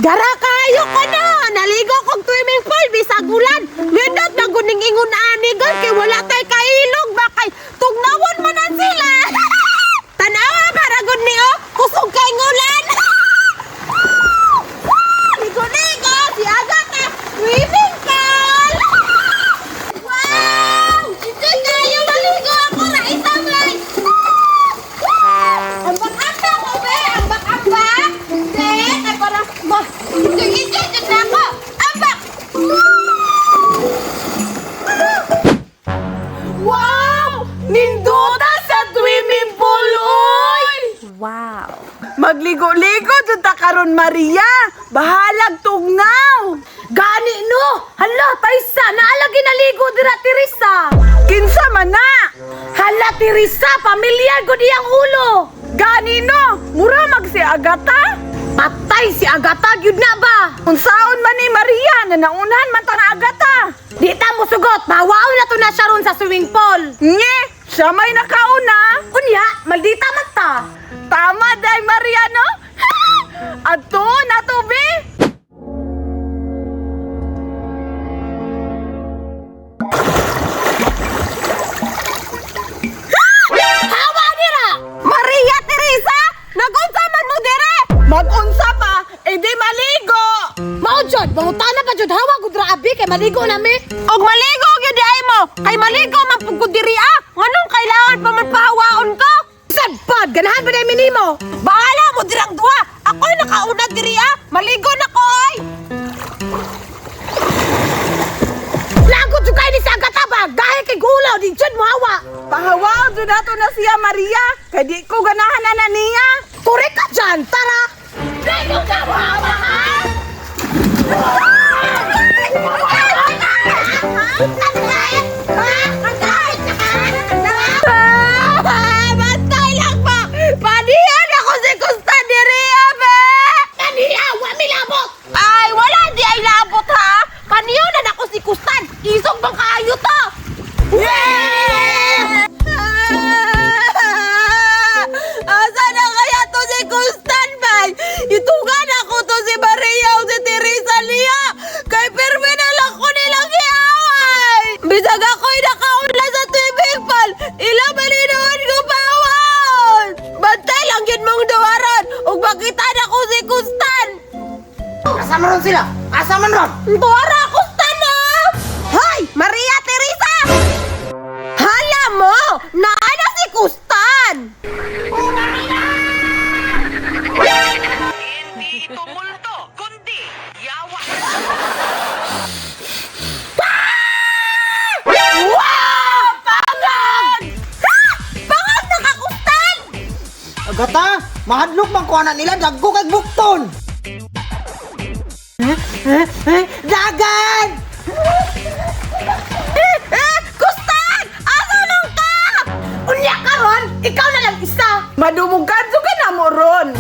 Gara kayo ko na! Naligo kog swimming pool bisag ulan. Nindot na guning ingon ani gal kay wala tay kailog ba kay tugnawon man na sila. Tanawa para gud ni oh, kusog kay ngulan. Ligo-ligo si Agata swimming pool. Wow! Enjoy kayo maligo ako ra isa man. Ambak-ambak ko be, ambak-ambak. Be, kay para ma enjoy enjoy jud na ako. Ambak. Wow! Nindota sa swimming pool, oy! Wow. Magligo-ligo jud ta karon Maria. Bahalag tugnaw. Gani no! Hala, taysa! Naalagi naligo dira, Teresa! Kinsa man na? Hala, Teresa! Pamilyar gud iyang ulo! Gani no, mura mag si Agata. Patay si Agata gyud na ba? Unsaon man ni Maria na naunhan man ta nga Agata. Di ta mosugot! Bawaon na to na siya ron sa swimming pool! Nye, siya may nakauna. Unya, maldita man ta! Tama day Maria no? Adto na to be. Hawa nira! Maria Teresa, nagunsa man mo dire? Magunsa pa, edi maligo. Mao jud, mangutana pa jud hawa gud ra abi kay maligo na mi. Og maligo gyud ay mo. Kay maligo man pud ko diri ah. Nganong kailangan pa man pahawaon ko? Sadpad, ganahan ba na nimo? Bahala mo dirang duha. Ako'y nakauna diri ah. Maligo na ko ay. Lagot jud kay ni sa Agata ba? Dahil kay gulaw di jud mo hawa. Pahawaon jud nato na siya Maria. Kay di ko ganahan na na niya. Korek ka dyan, tara! Ligo ka mo hawa ha? Bantay lang ba? Panihan ako si Kusta diri ah, be. Kaniya, wa mi labot! Ay, wala di ay labot ha. Paniyon na nako si Kustan. Isog bang kaayo to? Yeah! Asa na kaya to si Kustan bay? Itugan ako to si Maria o si Teresa niya. Kay pirmi na lang ko nilang giaway. Bisag ako'y nakaula sa tubig pal. Ila malinoon ko pawon. Bantay lang yun mong duwaron. Ug makita na ko si Kustan. Asa man ron sila? Asa man ron? Tuwara Kustan ah! Hoy! Maria Teresa! Hala mo! Naana si Kustan! Hindi ito multo, kundi yawa. Wow! Pangag! Ha! Pangag nakakustan! Agata, mahadlok man ko ana nila dagko kay bukton. Dagan! Eh, Kustan! Asa man ka? Unya karon, ikaw na lang isa. Madumugan ka na mo ron!